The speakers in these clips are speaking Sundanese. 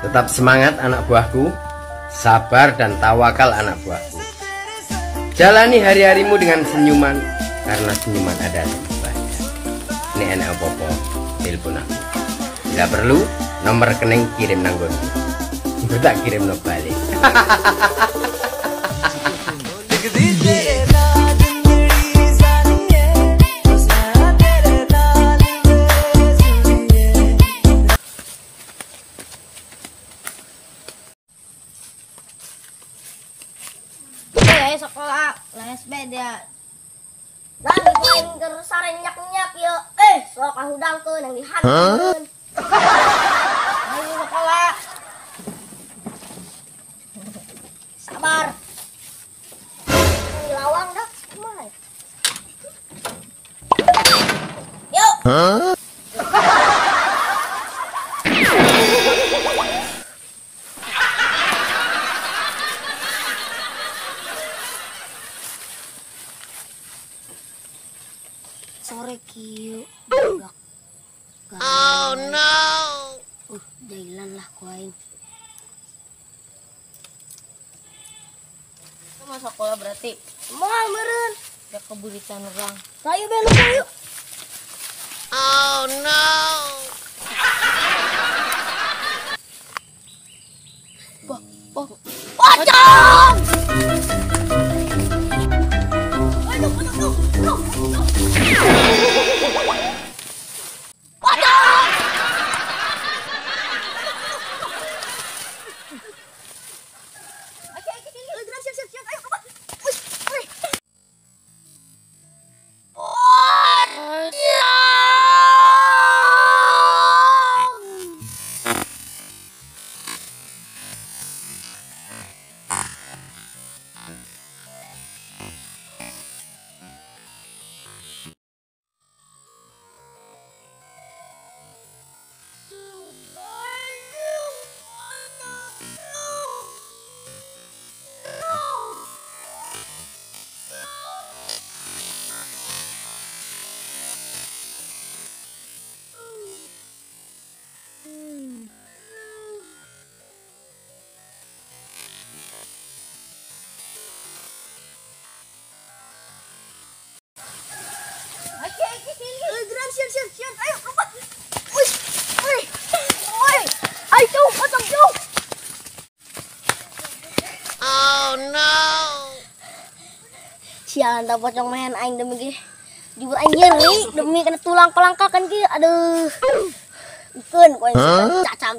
Tetap semangat anak buahku, sabar dan tawakal anak buahku. Jalani hari-harimu dengan senyuman, karena senyuman adalah ibadah. Ini enak apa-apa, telepon aku. Bila perlu, nomor rekening kirim nanggonku. Aku tak kirim no balik. Sekolah les beda. Dan paling sare nyak-nyak ya. Sok kahudangkeun yang dihanteun. Ayo sekolah. Sabar. Di lawang dah. Kumaha? Yuk. Huh? Sore kieu budak. Oh no. Jailan lah ku aing. Itu mau sekolah berarti. Moal meureun. Ya keburitan orang. Ayo belok yuk. Oh no. Wah, wah. Pocong! Aduh, aduh, aduh, aduh, aduh. Pocong! Siap, ayo lompat. Wih, wih, wih, ayo jauh, potong jauh. Oh no. Sialan tak pocong main aing demi ge. Jujur aing nyeri demi kena tulang pelangkakan ge. Aduh. Ikeun ku aing cacag.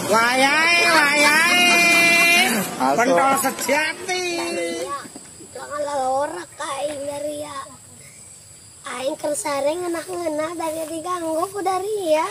Wayai, wayai, pentol sejati. Jangan lalorak aing dari ya. Aing kersare ngenah-ngenah dari diganggu ku dari ya.